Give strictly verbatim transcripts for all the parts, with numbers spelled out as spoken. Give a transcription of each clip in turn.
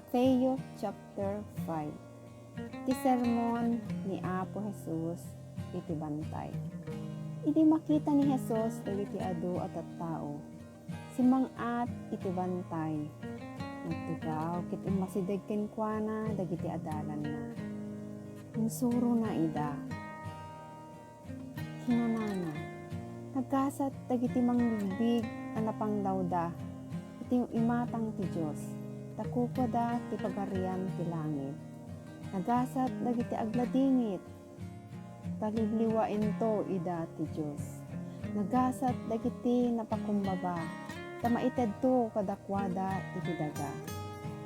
Mateo chapter five. Ti sermon ni Apo Jesus iti bantay. Idi makita ni Jesus dagiti adu a tattao, simmang-at iti bantay. Nagtugaw ket immasideg kenkuana dagiti adalanna. Insurona ida. Kinunana, "Nagasat dagiti mangbigbig a napangdawda iti imatang ti Dios, ta kukuada ti Pagarian ti langit. Nagasat dagiti agladingit, ta liwliwaento ida ti Dios. Nagasat dagiti napakumbaba, ta maitedto kadakuada iti daga.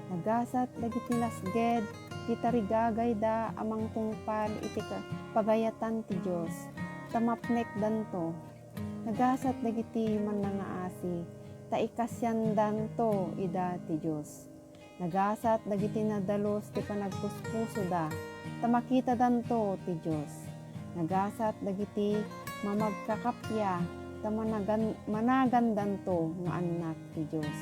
Nagasat dagiti nasged ti tarigagayda a mangtungpal iti ka-, pagayatan ti Dios, ta mapnekdanto. Nagasat dagiti mannangaasi, ta ikasiandanto ida ti Dios. Nagasat dagiti nadalus ti panagpuspusoda, ta makitadanto ti Dios. Nagasat dagiti mamagkakappia, ta managan-, managandanto nga annak ti Dios.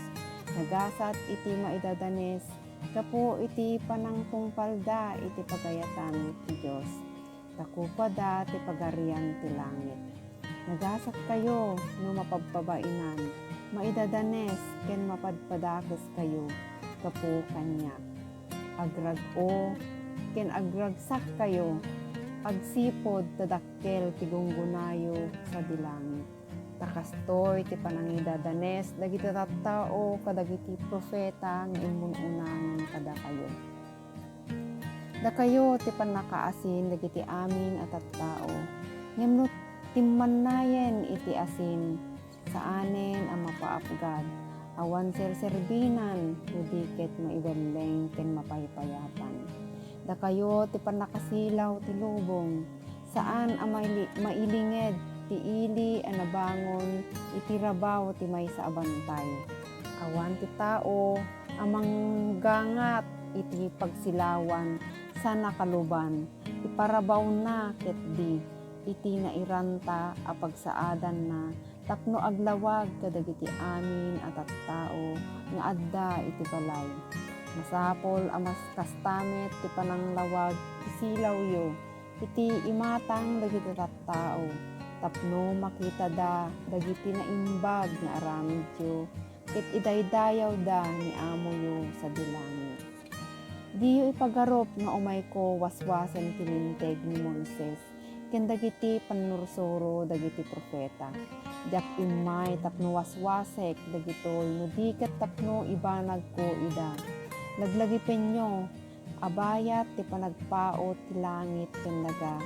Nagasat iti maidadanes gapu iti panangtungpalda iti pagayatan ti Dios, ta kukuada ti Pagarian ti langit. Nagasatkayo no mapabpabainan, maidadanes ken mapadpadakeskayo gapu kaniak. Agrag-o ken agragsakkayo agsipud ta dakkel ti gunggonayo sadi langit. Ta kastoy ti panangidadanes dagiti tattao kadagiti profeta nga immun-unangan kadakayo. Dakayo ti pannakaasin dagiti amin a tattao, ngem no timmannayen iti asin, saanen a mapaapgad, awan serserbinan no di ket maibelleng ken mapaypayapan. Dakayo ti pannakasilaw ti lubong, saan a maili-, mailinged ti ili a nabangon iti rabaw ti maysa a bantay. Awan ti tao a manggangat iti pagsilawan sana kaluban, iparabawna ketdi iti nairanta a pagsaadanna tapno aglawag kadagiti amin a tattao nga adda iti balay. Masapul a mas kasta met ti pananglawag ti silawyo iti imatang dagiti tattao, tapno makitada dagiti naimbag nga aramidyo ket idaydayawda ni Amoyo sadi langit. Diyo ipagarup nga umayko waswasen ti Linteg ni Moises ken dagiti pannursuro dagiti profeta. Diak immay tapno waswasek dagitoy no di ket tapno ibanagko ida. Laglagipenyo a bayat ti panagpaut ti langit ken daga.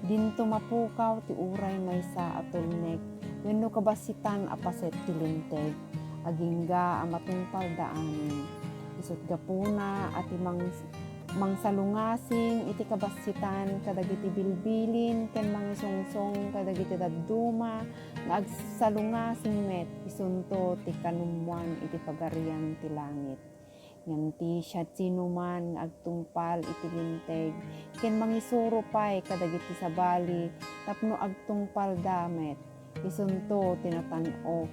Dinto mapukaw ti uray maysa a tulmek wenno kabassitan a paset ti Linteg, agingga a matungpalda amin. Isut' gapuna a ti mangs-, mangsalungasing iti kabassitan kadagiti bilbilin ken mangisungsong kadagiti dadduma nga agsalungasing met, isunto ti kanummoan iti Pagarian ti langit. Ngem ti siasinoman nga agtungpal iti Linteg ken mangisuro pay kadagiti sabali tapno agtungpalda met, isunto ti natan-ok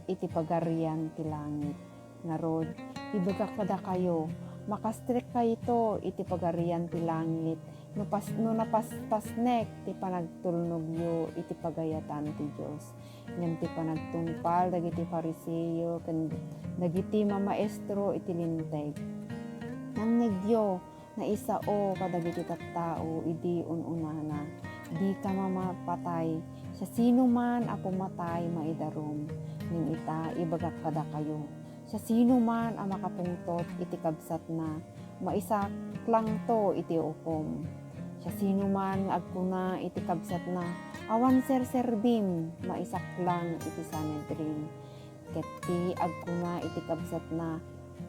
iti Pagarian ti langit. Ngarud, ibagak kadakayo, makastrekkayto iti Pagarian ti langit no pas-, no napaspasnek ti panagtulnogyo iti pagayatan ti Dios. Ngem ti panagtungpal dagiti Fariseo ken dagiti mamaestro iti Linteg, nangngegyo naisao kadagiti tattao idi un-unana, "Dika mamapatay. Siasinoman a pumatay maidarum." Ngem ita, ibagak kadakayo, siasinoman a makapungtot iti kabsatna, maisaklangto iti ukom. Siasinoman nga agkuna iti kabsatna, "Awan serserbim," maisaklang iti Sanhedrin. Ket ti agkuna iti kabsatna,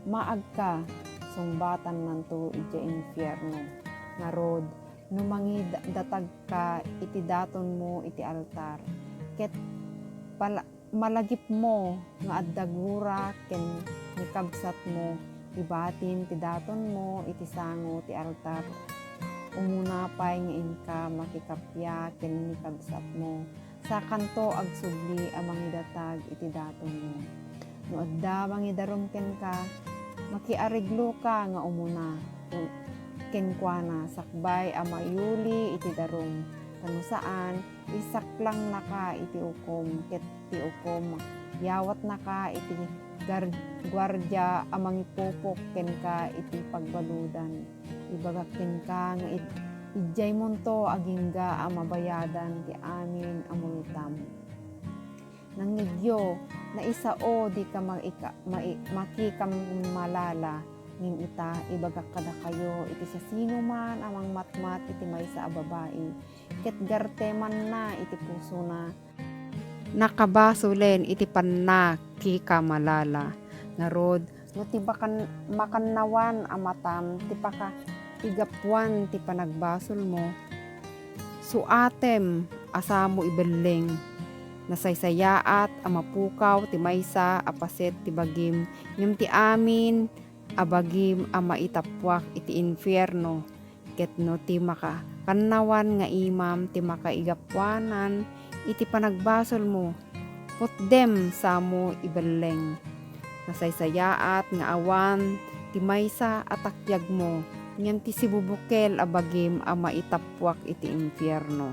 "Maagka, sungbatannanto idiay infierno." Ngarud, no mangidatagka iti datonmo iti altar, ket pala-, malagipmo nga adda gura ken ni kabsatmo, ibatin ti datonmo iti sango ti altar. Umuna pay nga inka makikappia ken ni kabsatmo, sakanto agsubli a mangidatag iti datonmo. No adda mangidarum kenka, makiaregloka nga umuna kenkuana sakbay a mayuli iti darum, ta no saan, isaklangnaka iti ukom, ket ti ukom, yawatnaka iti gar-, guardia a mangipupok kenka iti pagbaludan. Ibagak kenka nga id-, idiaymonto agingga a mabayadan ti amin a multam. Nangngegyo, naisao dika maika-, mai-, makikamalala, ngem ita, ibagak kadakayo iti siasinoman a mangmatmat iti maysa a babai, ket gartemanna iti pusona, nakabasolen iti pannakikamalala. Ngarud, no ti makan-, makannawan a matam ti paka-, ti gapuan ti panagbasolmo, suatem a samo ibelleng. Nasaysayaat a mapukaw ti maysa a paset ti bagim, ngem ti amin a bagim a maitappuak iti infierno. Ket no ti makakannawan nga imam ti makaigapuanan iti panagbasolmo, putdem samo ibelleng. Nasaysayaat nga awan ti maysa a takyagmo, ngem ti sibubukel a bagim a maitappuak iti infierno.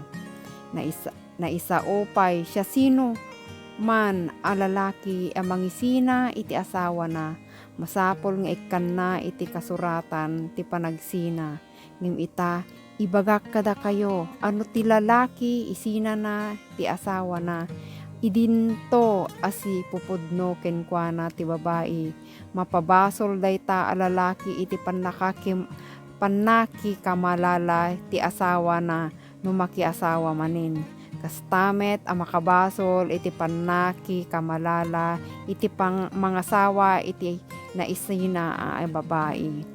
Naisa-, naisao pay siasinoman a lalaki a mangisina iti asawana, masapul nga ikkanna iti kasuratan ti panagsina. Ngem ita, ibagak kadakayo a no ti lalaki isinana ti asawana, idinto a sipupudno kenkuana ti babai, mapabasol dayta a lalaki iti pannakakim-, pannakikamalala ti asawana no makiasawa manen. Kasta met a makabasol iti pannakikamalala iti pang-, mangasawa iti naisina a babai.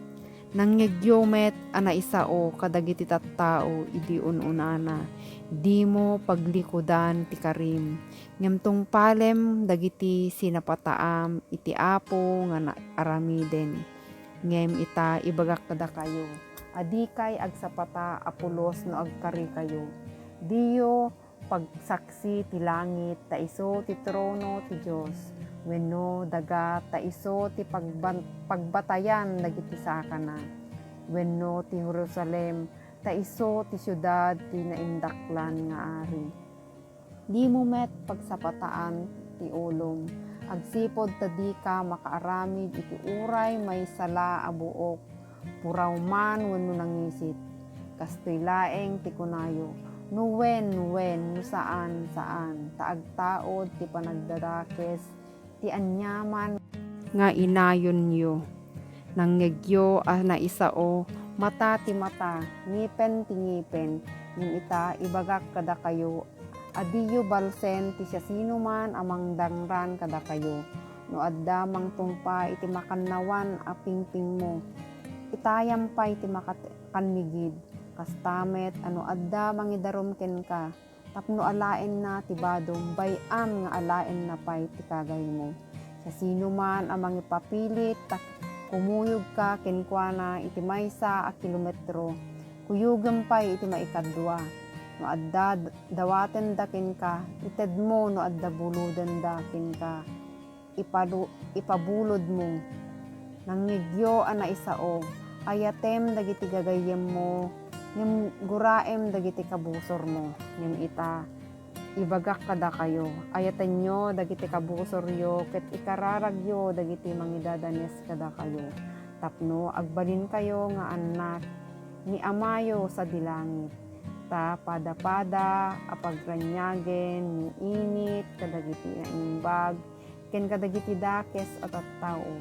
Nangngegyo met a naisao kadagiti tattao idi un-unana, dimo paglikudan ti karim, ngem tungpalem dagiti sinapataam iti Apo nga na-, aramiden. Ngem ita, ibagak kadakayo a dikay agsapata a pulos no agkarikayo. Diyo pagsaksi ti langit, ta isu ti trono ti Dios, wenno daga, ta isu ti pagban-, pagbatayan dagiti sakana, wenno ti Jerusalem, ta isu ti siudad ti naindaklan nga ari. Dimo met pagsapataan ti ulom, agsipud ta dika makaaramid iti uray maysa la a buok, puraw man wenno nangisit. Kastoy laeng ti kunayo, no wen, wen, no saan, saan, ta agtaud ti panagdadakes ti aniaman nga inayonyo. Nangngegyo a naisao, mata ti mata, ngipen ti ngipen, ngem ita, ibagak kadakayo, a diyo balsen ti siasinoman a mangdangran kadakayo. No adda mangtungpa iti makannawan a pingpingmo, itayam pay ti makannigid. Kasta met a no adda mangidarum kenka tapno alaenna ti badom, bay-am nga alaenna pay ti kagaymo. Siasinoman a mangipapilit ta kumuyogka kenkuana iti maysa a kilometro, kuyogem pay iti maikadua. No adda d-, dawatenda kenka, itedmo. No adda bulodenda kenka, ipalu-, ipabulodmo. Nangngegyo a naisao, ayatem dagiti gagayyemmo, ngem guraem dagiti kabusormo. Ngem ita, ibagak kadakayo, ayatenyo dagiti kabusoryo ket ikararagyo dagiti mangidadanes kadakayo, tapno agbalinkayo nga annak ni Amayo sadi langit. Ta padapada a pagraniagen ni init kadagiti naimbag ken kadagiti dakes a tattao.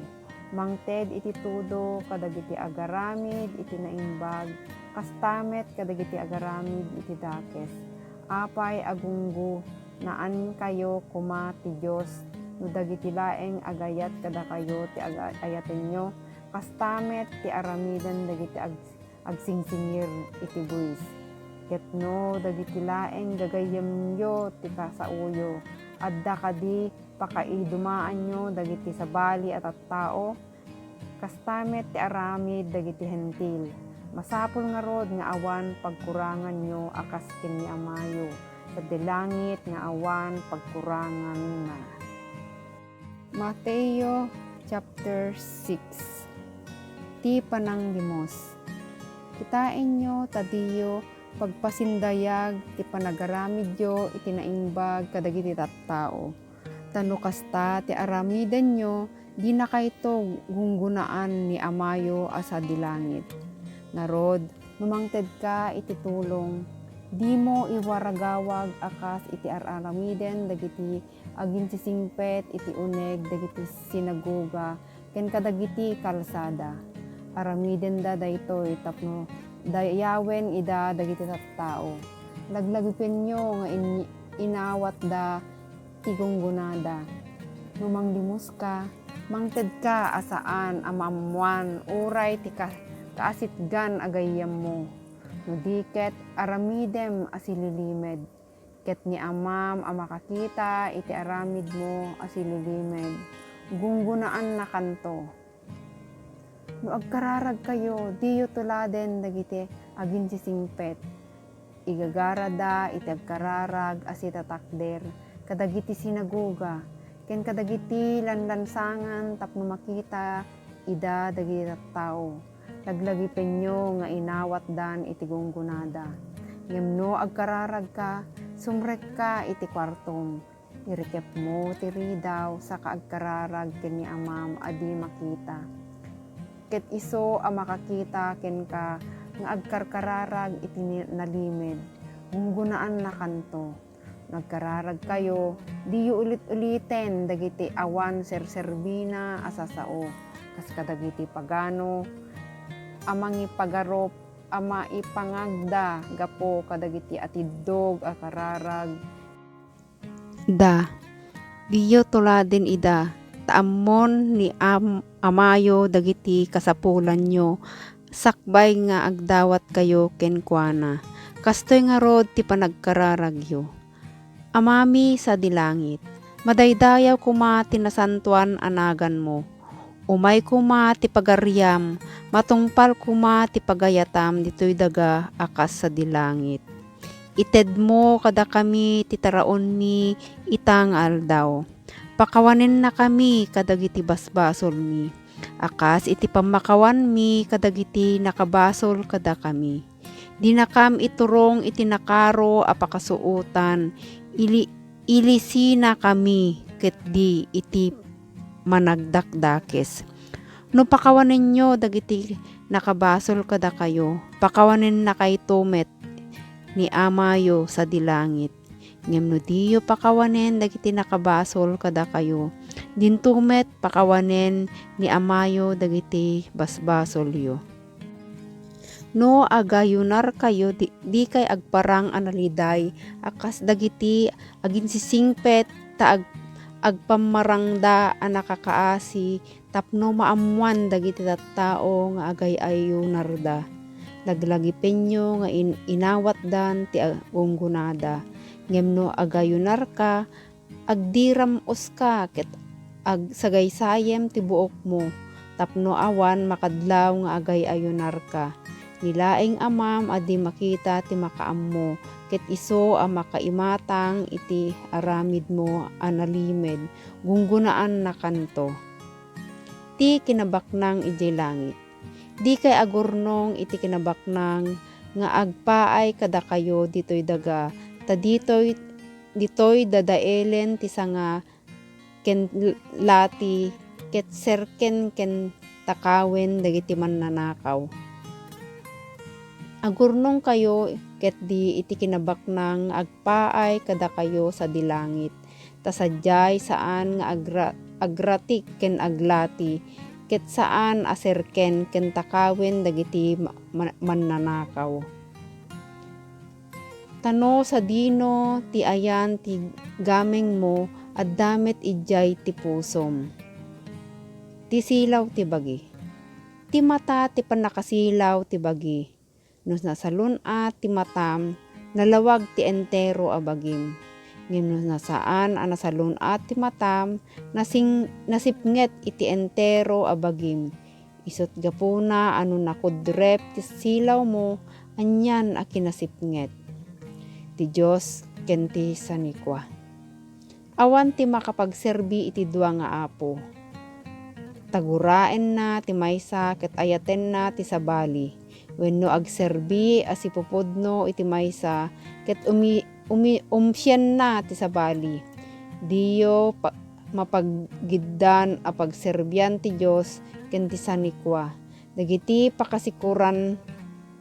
Mangted iti tudo kadagiti agaramid iti naimbag, kasta met kadagiti agaramid iti dakes. Apay a gunggonaankayo koma ti Dios no dagiti laeng agayat kadakayo ti aga-, ayatenyo, kasta met ti aramiden dagiti ag-, agsingsingir iti buis. Ket no dagiti laeng gagayyemyo ti kasaoyo, adda kadi pakaidumaanyo dagiti sabali a tattao? Kasta met ti aramid dagiti Hentil. Masapul ngarud nga awan pagkuranganyo a kas ken ni Amayo sadi langit nga awan pagkuranganna. Mateo chapter six. Ti pananglimos. Kitaenyo ta diyo pagpasindayag ti panagaramidyo iti naimbag kadagiti tattao. Ta no kasta ti aramidenyo, dinakayto gunggonaan ni Amayo a sadi langit. Ngarud, no mangtedka iti tulong, dimo iwaragawag a kas iti ar-aramiden dagiti aginsisingpet iti uneg dagiti sinagoga ken kadagiti kalsada. Aramidenda daytoy tapno dayawen ida dagiti tattao. Laglagipenyo nga in-, inawatda ti gunggonada. No manglimoska, mangtedka a saan a maammoan uray ti ka-, kaasitgan a gayyemmo. No di ket, aramidem a sililimed. Ket ni Amam a makakita iti aramidmo a sililimed, gunggonaannakanto. No agkararagkayo, diyo tuladen dagiti aginsisingpet. Igagarada iti agkararag a sitatakder kadagiti sinagoga ken kadagiti lanlansangan tapno makita ida dagiti tattao. Laglagipenyo nga inawatdan iti gunggonada. Ngem no agkararagka, sumrekka iti kuartom. Irikepmo ti ridaw saka agkararag ken ni Amam a di makita. Ket isu a makakita kenka nga agkarkararag iti ni-, nalimed, gunggonaannakanto. No agkararagkayo, diyo ulit-uliten dagiti awan serserbina a sasao, kas kadagiti pagano a mangipagarup a maipangagda gapu kadagiti atiddog a kararag da. Diyo tuladen ida, ta ammon ni am-, amayo dagiti kasapulanyo sakbay nga agdawatkayo kenkuana. Kastoy ngarud ti panagkararagyo. Amami sadi langit, madaydayaw koma ti nasantoan a naganmo. Umay koma ti pagariam, matungpal koma ti pagayatam ditoy daga a kas sadi langit. Itedmo kadakami ti taraonmi ita nga aldaw. Pakawanennakami kadagiti basbasolmi, a kas iti pammakawanmi kadagiti nakabasol kadakami. Dinakam iturong iti nakaro a pakasuotan, ili-, ilisinakami ketdi iti managdakdakes. No pakawanenyo dagiti nakabasol kadakayo, pakawanennakayto met ni Amayo sadi langit. Ngem no diyo pakawanen dagiti nakabasol kadakayo, dinto met pakawanen ni Amayo dagiti basbasolyo. No agayunarkayo, di-, dikay agparang a naliday a kas dagiti aginsisingpet ta ag-, agpammarangda a nakakaasi tapno maammoan dagiti tattao nga agay-ayunarda. Laglagipenyo nga in-, inawatdan ti a-, gunggonada. Ngem no agayunarka, agdiram-oska ket agsagaysayem ti buokmo, tapno awan makadlaw nga agay-ayunarka. Ni laeng Amam a di makita ti makaammo, ket isu a makaimatang iti aramidmo a nalimed, gunggonaannakanto. Ti kinabaknang idiay langit. Dikay agurnong iti kinabaknang nga agpaay kadakayo ditoy daga, ta ditoy, ditoy dadaelen ti sanga ken lati, ket serken ken takawen dagiti mannanakaw. Agurnongkayo ketdi iti kinabaknang nga agpaay kadakayo sadi langit, ta sadiay saan nga agra-, agratik ken aglati, ket saan a serken ken takawen dagiti ma-, ma-, mannanakaw. Ta no sadino ti ayan ti gamengmo, adda met idiay ti pusom. Ti silaw ti bagi. Ti mata ti pannakasilaw ti bagi. No nasalun-at ti matam, nalawag ti entero a bagim. Ngem no nasaan a nasalun-at ti matam, nasing-, nasipnget iti entero a bagim. Isut' gapuna a no nakudrep ti silawmo, anian a kinasipnget. Ti Dios ken ti sanikua. Awan ti makapagserbi iti dua nga apo. taguraenna ti maysa ket ayatenna ti sabali, wenno agserbi a sipupudno iti maysa ket umi-, umi-, umsienna ti sabali. Diyo pa-, mapaggiddan a pagserbian ti Dios ken ti sanikua, dagiti pakasikuran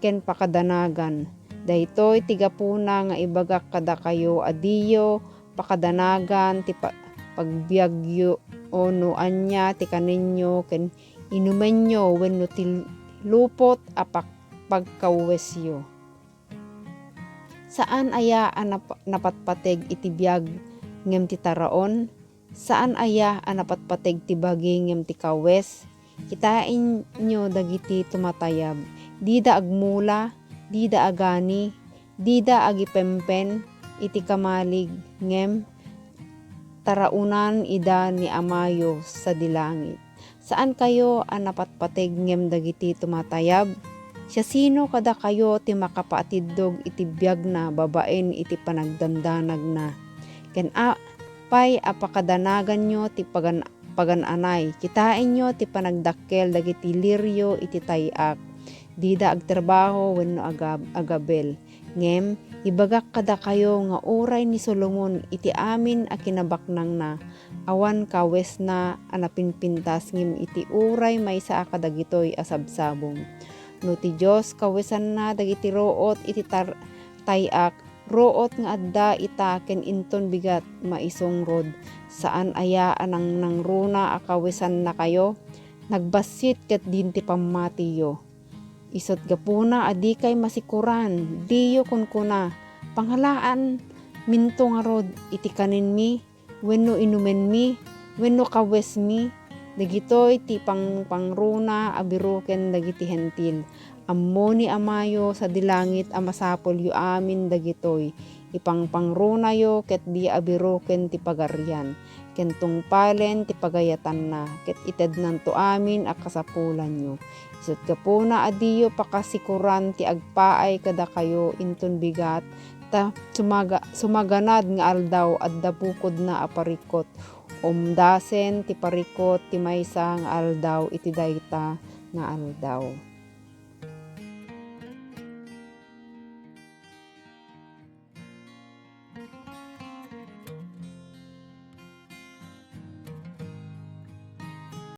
ken pakadanagan. Daytoy ti gapuna nga ibagak kadakayo a diyo pakadanagan ti pa-, pagbiagyo no ania ti kanenyo ken inumenyo wenno ti lupot a pak-, pagkawesyo. Saan aya a nap-, napatpateg iti biag ngem ti taraon? Saan aya a napatpateg ti bagi ngem ti kawes? Kitaenyo dagiti tumatayab. Dida agmula, dida agani, dida agipempen iti kamalig, ngem taraonan ida ni Amayo sadi langit. Saankayo a napatpateg ngem dagiti tumatayab? Siasino kadakayo ti makapatiddog iti biagna babaen iti panagdandanagna? Ken apay a pakadanaganyo ti pagan-, pagan-anay? Kitaenyo ti panagdakkel dagiti lirio iti tay-ak. Dida agtrabaho wenno agab-, agabel. Ngem ibagak kadakayo nga uray ni Solomon iti amin a kinabaknangna, awan kawesna a napinpintas ngem iti uray maysa a kadagitoy a sabsabong. No ti Dios kawesanna dagiti ruot iti tar-, tay-ak, ruot nga adda ita ken inton bigat maisungrod, saan aya a nangnangruna a kawesannakayo? Nagbassit ket din ti pammatiyo. Isut' gapuna a dikay masikuran, diyo kunkuna, "Pangalaanminto ngarud iti kanenmi, wenno inumenmi, wenno kawesmi." Dagitoy ti pangpangruna a biroken dagiti Hentil. Ammo ni Amayo sadi langit a masapulyo amin dagitoy. Ipangpangrunayo ket di a biroken ti Pagarian, ken tungpalen ti pagayatanna, ket itednanto amin a kasapulanyo. Isut' gapuna a diyo pakasikuran ti agpaay kadakayo inton bigat, ta sumaga-, sumaganad nga aldaw adda bukodna a parikut. Umdasen ti parikut ti maysa nga aldaw iti dayta nga aldaw.